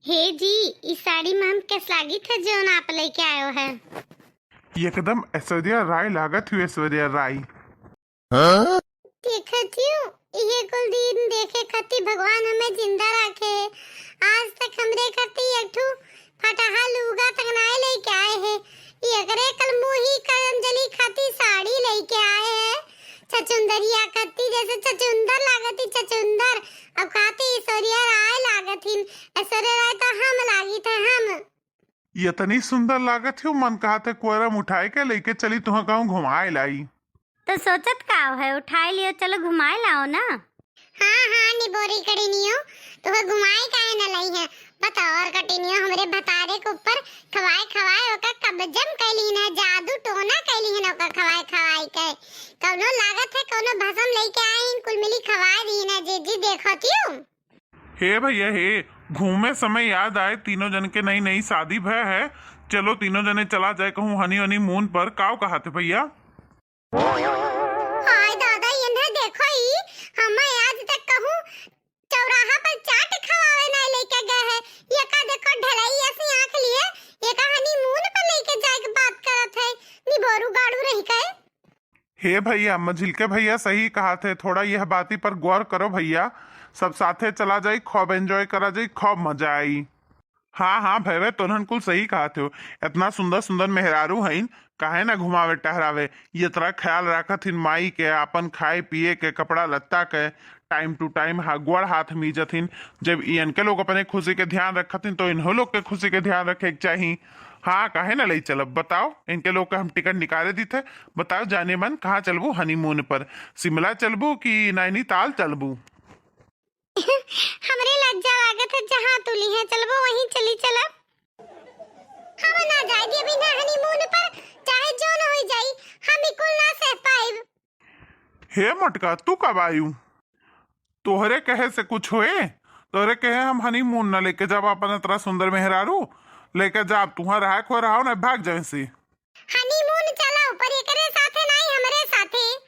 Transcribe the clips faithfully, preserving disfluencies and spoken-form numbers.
हे जी, ई साड़ी में हम कैस लागित है जौन आप लेके आयो है? एकदम ऐश्वर्या राय लागत हुई, ऐश्वर्या राय। देखत हूँ, ये कुल दिन देखे खातिर भगवान हमें जिंदा रखे। आज तक हमरे खातिर एक ठो फटहा लूगा तक नाय लेके आए हैं। ये एकरे कल मुही करम जली खातिर साड़ी लेके आए हैं। छचुंदरिया खातिर जैसे छचुंदर लागत ही छचुंदर, अब खातिर ऐश्वर्या राय लागत हिन। ऐश्वर्या राय तो हम लागित है, हम। ये इतनी सुंदर लागत हो, मन कहत है कोरम उठाए के लेके चली तुहा कहूँ घुमाए लाई। तो सोचत का है, उठाए लियो, चलो घुमाए लाओ ना। हाँ, हाँ, निबोरी कड़िनियो, तुहे घुमाए काहे न लाई है? बताओ, और कटिनियो हमरे भतारे के ऊपर खवाए खवाए ओका कब्जम कैली न, जादू टोना कैली है न ओका खवाए खवाए के। कौनो लागत है, कौनो भसम लेके आए हैं, कुल मिली खवाए दी न, जे जी देखो तियो। हे भैया हे, घूमे समय याद आए, तीनों जन के नई नई शादी भय है, चलो तीनों जने चला जाए कहूँ हनी हनीमून पर, काव कहत है भैया? हाय दादा, इन्हें देखो ई, हमें आज तक कहूँ चौराहा पर चाट खवावे ना लेके गए है, ये का देखो ढलाई ऐसी आँख लिए, ये का हनीमून पर लेके जाए के बात करत है, निबोरू गाड़ू रही के। हे भैया, मझिलके भैया सही कहत है, थोड़ा यह बाती पर गौर करो भैया। सब साथे चला जाई, खूब enjoy करा जाई, खूब मजा आई। हाँ, हाँ भैया, तोहन कुल सही कहत हो। इतना सुंदर सुंदर मेहरारू हईन, काहे ना घुमावे टहरावे? ये तरह ख्याल रखत हिन माई के, आपन खाए पिए के, कपड़ा लत्ता के, time to time हा-, गोड़ हाथ मीजत हिन। जब इनके लोग अपने खुशी के ध्यान रखत हिन, तो इन्हों लोग के खुशी के ध्यान रखे के चाही। हाँ, काहे ना ले चलब? बताओ, इनके लोग का हम टिकट निकाले दी थे। बताओ जाने मन, कहाँ चलबू हनीमून पर? शिमला चलबू कि नैनीताल चलबू? हमरे लज्जा लागत है, जहाँ तू ली है चलबू, वहीं चली चलब। हम ना जाए दिए बिना हनीमून पर, चाहे जो न हो जाई, हम बिल्कुल ना सह पाइब। हे मटका, तू कब आयु? तोहरे कहे से कुछ होए? तोहरे कहे हम हनीमून न लेके जाब अपन इतना सुंदर मेहरारू? लेके जाब, तुहां रहा खो रहा ना, भाग जाए से। हनीमून चलाओ, पर एकरे साथे नाई, हमरे साथे।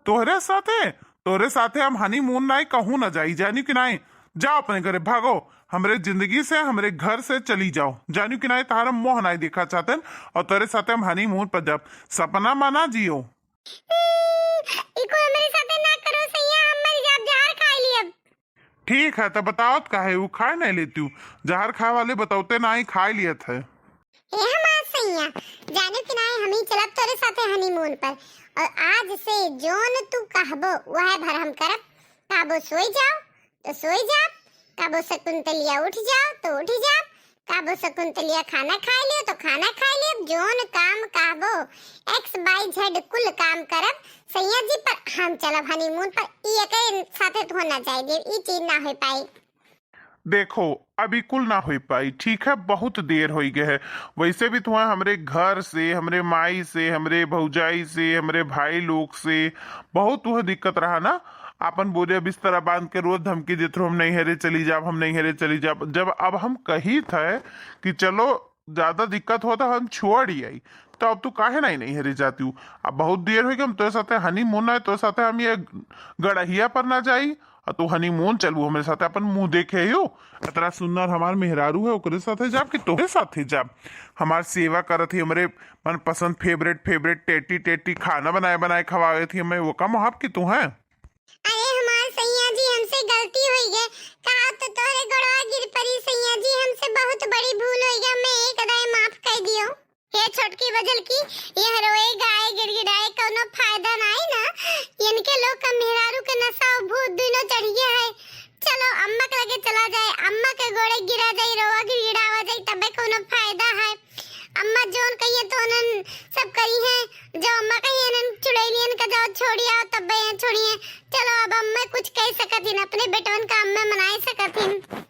तोहरे साथे? तोहरे साथे हम हनीमून नाई कहूं ना जाई, जानी कि नाई? जाओ अपने घरे, भागो। हमरे जिंदगी से, हमरे घर से चली जाओ, जानी कि नाई? तहार हम मोह नाई देखा चाहतन, और तोहरे साथे हम हनीमून पर जाब। सपना माना जियो। हम्म, इको हमरे साथे ना करो सैया, हम मर जाब, जहर खाई लियब। ठीक है, तो बताओ काहे वो खाए नहीं लेती हूँ? जहर खाए वाले बतौते ना ही खाए लियत है। हे हमार सैया, जानो कि नाई, हम ही चलब तोरे साथे हनीमून पर, और आज से जोन तू कहबो वह भर हम करब। कहबो सोई जाओ, तो सोई जाब, कबो शकुंतलिया उठ जाओ तो उठ जाब, कबो शकुंतलिया खाना खाए लियो तो खाना खाए लियो, जोन काम कहबो X Y Z कुल काम करब सैया जी, पर हम चलब हनीमून पर, ई एके साथे तो ना जाए देब, ई चीज ना हो पाई। देखो, अभी कुल ना हो पाई, ठीक है, बहुत देर हो गए है। वैसे भी तुम्हें हमरे घर से, हमरे माई से, हमरे भौजाई से, हमरे भाई लोग से बहुत वह दिक्कत रहा ना। आपन बोरिया बिस्तरा बांध के रोज धमकी देत रहो, "हम नैहरे चली जाब, हम नैहरे चली जाब।" जब अब हम कही थे कि चलो ज्यादा दिक्कत होता हम छोड़ ही आई, तो अब तू काहे नहीं नैहरे जाती हूँ? अब बहुत देर हो गई, हम तोरे साथे हनीमून आए, तोरे साथे हम ये गड़हिया पर ना जाई, और तू हनीमून चलबू हमरे साथे, अपन मुंह देखे हो। इतना सुंदर हमार मेहरारू है, ओकरे साथे जाब कि तोहरे साथे जाब? हमार सेवा करत ही, हमरे मनपसंद फेवरेट फेवरेट टेटी टेटी खाना बनाए बनाए खवावे थी हमें, वो कम हाफ कि तू है। अरे हमार सैया जी, हमसे गलती होई गए, कहा तो तोहरे गोड़वा गिर पड़ी सैया जी, हमसे बहुत बड़ी भूल होई गए, हमें एक अदाए माफ कर दियो। हे छोटकी बजल की, यह रोए गाए गिड़गिड़ाए कौनो फायदा नाई ना। इनके लोग का मेहरारू के नशा और भूत दोनों चढ़िए है। चलो अम्मा के लगे चला जाए, अम्मा के गोड़े गिरा जाए, रोआ गिड़गिड़ावा जाए, तबे कौनो फायदा है। अम्मा जोन कहिए तो उन्हन सब करी है, जो अम्मा कहिए उन्हन चुड़ैलियन का जाओ छोड़ी आओ, तबे यहाँ छोड़िए। चलो अब अम्मा कुछ कह सकत हिन, अपने बेटवन का अम्मा मनाए सकत हिन।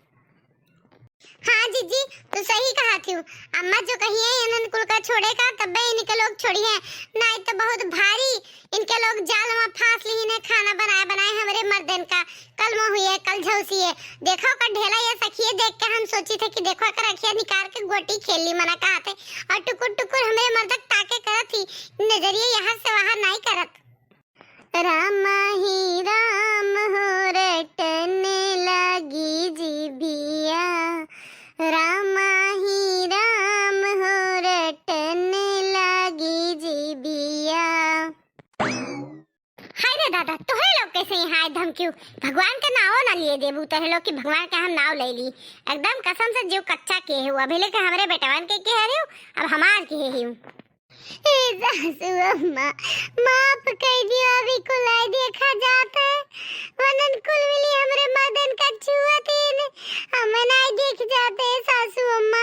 हाँ जीजी, तू सही कहा थी। अम्मा जो कहिए इन्हन कुल का छोड़े का, तब्बे इनके लोग छोड़ी है, नाई तो बहुत भारी इनके लोग जाल में फांस ली ने खाना बनाए बनाए हमरे मर्दन का। कल मोह हुई है, कल झौसी है। देखो का ढेला ये सखिए देख के हम सोची थे कि देखो एकर अखिया निकाल के गोटी खेल ली मना कहा थे, और टुकुर टुकुर हमरे मर्दक ताके करत ही, नजरिए यहाँ से वहाँ नाई करत। रामा ही राम हो रटने लागी जीभिया, क्यों भगवान के नावो ना लिए देबू तोहरे लोग कि भगवान के हम नाव ले ली? एकदम कसम से जीव कच्चा किहे हू। अभी लेके हमरे बेटवन के किहे हू, अब हमार किहे हू। ए सासू अम्मा, माफ कइ दियो, अभी कुल नाई देखा जात है। वनन कुल मिली हमरे मर्दन का छुअत ही नहीं, हम नाई देख जाते सासू अम्मा।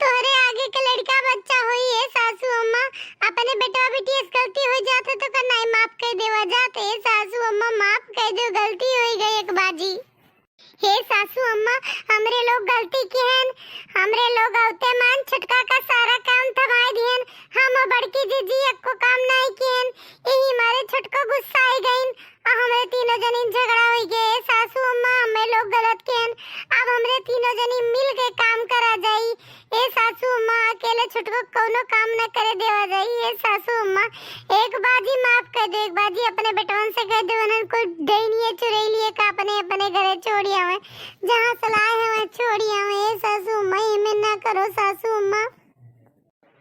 तोहरे आगे के लड़का बच्चा होई है सासू अम्मा, अपने बेटवा बेटी से गलती हो जात है तो का नाई माफ कइ देवा जात है सासू अम्मा, माफ कइ दो, गलती होइ गई एक बाजी। हे सासू अम्मा, हमरे लोग गलती किहन, हमरे लोग अउते मान छोटका का सारा काम थमाइ दिहन। हम और बड़की जीजी एक्को काम नाई किहन, यही मारे छोटको गुस्सा आइ गइन और हमरे तीनों जनी झगड़ा होइ गए। हे सासू अम्मा, हमें लोग गलत किहन, अब हमरे तीनों जनी मिल के काम करा जाई। ए सासू अम्मा, अकेले छोटको कौनो काम न करे देवा जाई। ए सासू अम्मा, एक बाजी माफ कर दे, एक बाजी अपने बेटवन से कह दे, उन्हन कुल डैनिये चुरैलिये का अपने, अपने घरे छोड़ी आवे, जहाँ से लाए हैं वहाँ छोड़ी आवे। ए सासू अम्मा, एमे ना करो सासू अम्मा।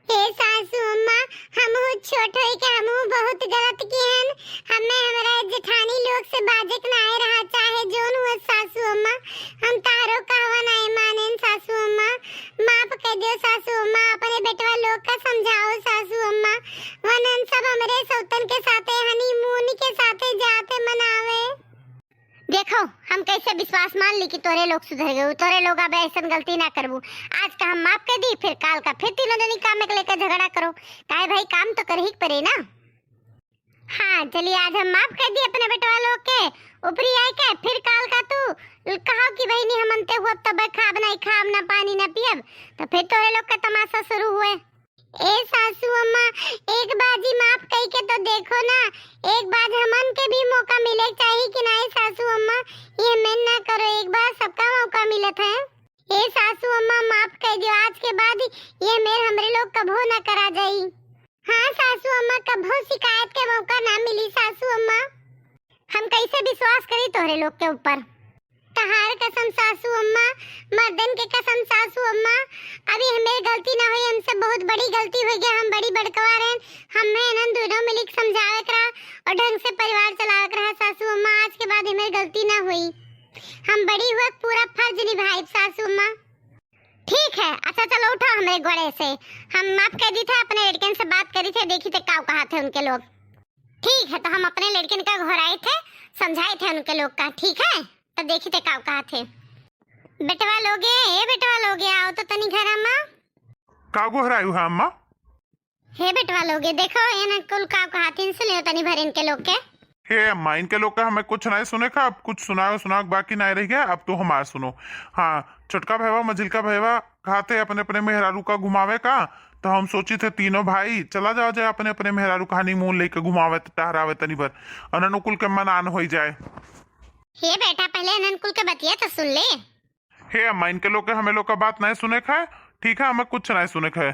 ए सासू अम्मा, हमहू छोट होई के हमहू बहुत गलत किहन, हमें हमरा जेठानी लोग से बाजे के नाय रहा, चाहे जोन हुआ सासू अम्मा, हम तारो कहवा नाय मानेन सासू अम्मा। माफ कर दियो सासू अम्मा, अपने बेटवा लोग का समझाओ सासू अम्मा। वनन सब हमरे सौतन के साथे honeymoon के साथे जाते मनावे। देखो, हम कैसे विश्वास मान ली कि तोरे लोग सुधर गए, तोरे लोग अब ऐसन गलती ना करबू। आज का हम माफ कर दी, फिर काल का फिर तीनों जनी काम के लेकर झगड़ा करो। काहे भाई, काम तो करही के पड़े ना। हाँ, चलिए, आज हम माफ कर दी अपने बेटवा लोग के, ऊपरी आए के, फिर काल का तू कहो कि बहिनी हम अंते हुआ तब खाब ना, खाब ना, पानी ना पियब, तो फिर तोरे लोग का तमाशा शुरू हुए। ए सासू अम्मा, एक बाजी माफ कई के तो देखो ना, एक बाज हमन के भी मौका मिले के चाही कि नाई सासू अम्मा, ये मेर ना करो, एक बार सबका मौका मिलत है। ए सासू अम्मा, माफ कर दियो, आज के बाद ये मेर हमरे लोग कभो ना करा जाई। हाँ सासू अम्मा, कभो शिकायत के मौका ना मिली सासू अम्मा। हम कैसे विश्वास करी तोहरे लोग के ऊपर? तहार कसम सासू अम्मा, मर्दन के कसम सासू अम्मा, अभी हमें गलती ना हुई, हमसे बहुत बड़ी गलती हो गया, हम बड़ी बड़कवा रहन, हमें इन्हन दोनों मिली के समझावे के रहा और ढंग से परिवार चलावे के रहा सासू अम्मा, आज के बाद हमें गलती ना हुई, हम बड़ी हुआ पूरा फर्ज निभाई सासू अम्मा। ठीक है, अच्छा चलो उठो हमरे गोड़े से, हम माफ कर दी थे, अपने लड़कन से बात करी थे, देखी थे का कहा थे उनके लोग। ठीक है, तो हम अपने लड़कन का घोराई थे, समझाई थे उनके लोग का, ठीक है। तो देखी ते का कहा थे। बेटवा लोगे, ए बेटवा लोगे, आओ तो तनी घर अम्मा। का गोहरायु है अम्मा? हे बेटवा लोगे, देखो एन कुल का कहा थे, सुनियो तनी भर इनके लोग के। हे अम्मा, इनके लोग का हमें कुछ नहीं सुने का, अब कुछ सुनाओ, सुनाओ बाकी नहीं रह गया, अब तो हमार सुनो। हाँ, छोटका भैया, मझिलका भैया, कहा थे अपने अपने मेहरारू का घुमावे का, तो हम सोची थे तीनों भाई चला जाओ जाए अपने अपने मेहरारू का honeymoon लेके घुमावे त टहरावे तनी भर, अनन कुल के मनान होई जाए। हे बेटा, पहले अनन कुल के बतिया तो सुन ले। हे अम्मा, इनके लोग के हमें लोग का बात नहीं सुने का है, ठीक है, हमें कुछ नहीं सुने का है।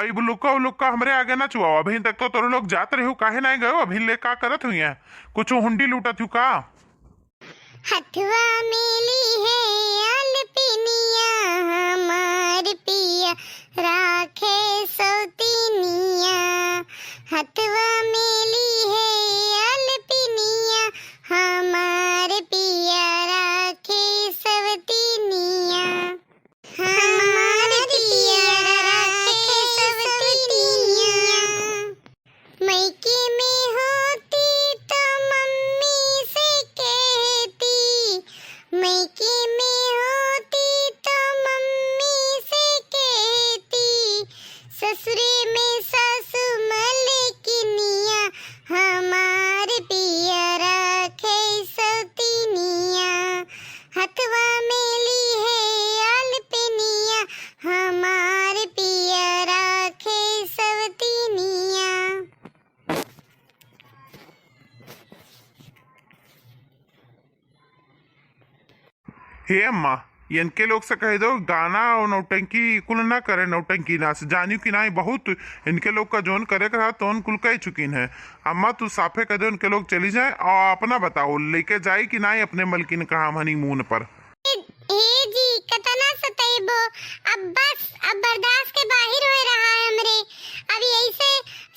अब लुका उलुका हमरे आगे ना चुआओ, अभी तक तो तोरे लोग जात रही हो, काहे नहीं गयो, अभी ले का करत हुई है, कुछ हुंडी लूटत हूँ का? हथवा में लिहे अलपिनिया, हमार पिया राखे सौतिनिया। हथवा में लिहे अलपिनिया, हमार पिया राखे सौतिनिया। हमार पिया राखे सौतिनिया। मइके में होती तो मम्मी से कहती, मइके में होती तो मम्मी से कहती, ससुरे में सासु मलकिनिया, हमार पिया राखे सौतिनिया। हथवा में लिहे अलपिनिया, हमार पिया राखे सवतिनिया। हे अम्मा, इनके लोग से कह दो, गाना और नौटंकी कुल ना करे, नौटंकी नाच, जानियो कि नाई, बहुत इनके लोग का जौन करे के रहा, तौन कुल कह चुकिन है। अम्मा, तू साफे कह दे, उनके लोग चली जाए और अपना बताओ, लेके जाए कि नाई अपने मलकिन का हम honeymoon पर? हे, हे जी, कतना सतैबो, अब बस, अब बर्दाश्त के बाहर होए रहा है हमरे। अब यही से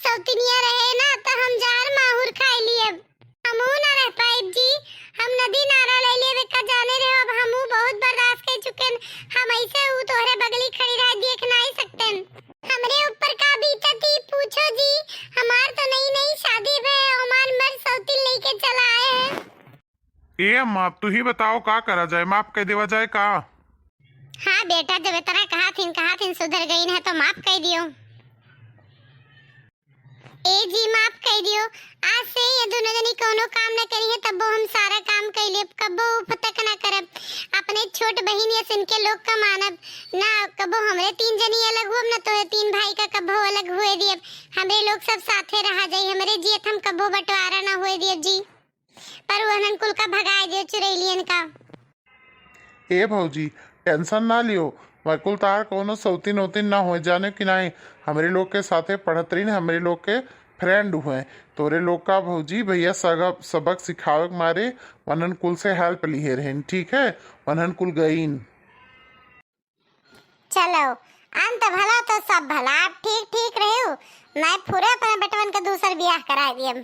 सौतिनिया रहे ना, तो हम जहर माहुर खाए लिए। अब हमहू ना रह पाइब जी, हम नदी हम ऐसे ऊ तोहरे बगली खड़ी रह देख नाहीं सकतेन। हमरे ऊपर का बीतत ही पूछो जी, हमार तो नई नई शादी भय, हमार मर्द सौतीन लेके चला आए हैं। ए अम्मा, अब तू ही बताओ का करा जाए, माफ कर देवा जाए का? हाँ बेटा, जब इतना कहा थिन, कहा थिन सुधर गई ना तो माफ कर दियो। ए जी, माफ कर दियो। आज से ये दोनों जनी कोनो काम न करी है, तब्बो हम सारा काम कर लेब, कब्बो उफ तक न करब। अपने छोट बहिन यस इनके लोग का मानब ना, कब्बो हमरे तीन जनी अलग हुअब ना, तोहे तीन भाई का कब्बो अलग हुए दियब। हमरे लोग सब साथे रहा जाई, हमरे जियत हम कब्बो बंटवारा ना हुए दियब जी। पर वहनन कुल का भगाए दियो चुरैलियन का। ए भौजी, टेंशन ना लियो, मैं कुल तार कोनो सौतीन ओतीन ना होए जाने कि नाहीं। हमरे लोग के साथे पढ़त रहीन, हमरे लोग के फ्रेंड हुए। तोरे लोग का भौजी भैया सगब-, सबक सिखावे के मारे वनन कुल से हेल्प लिहे रहेन, ठीक है? वनन कुल गईन। चलो, अंत भला तो सब भला, आप ठीक ठीक रहो, नाहीं फुरे अपने बेटवन के दूसर बियाह कराए दियम।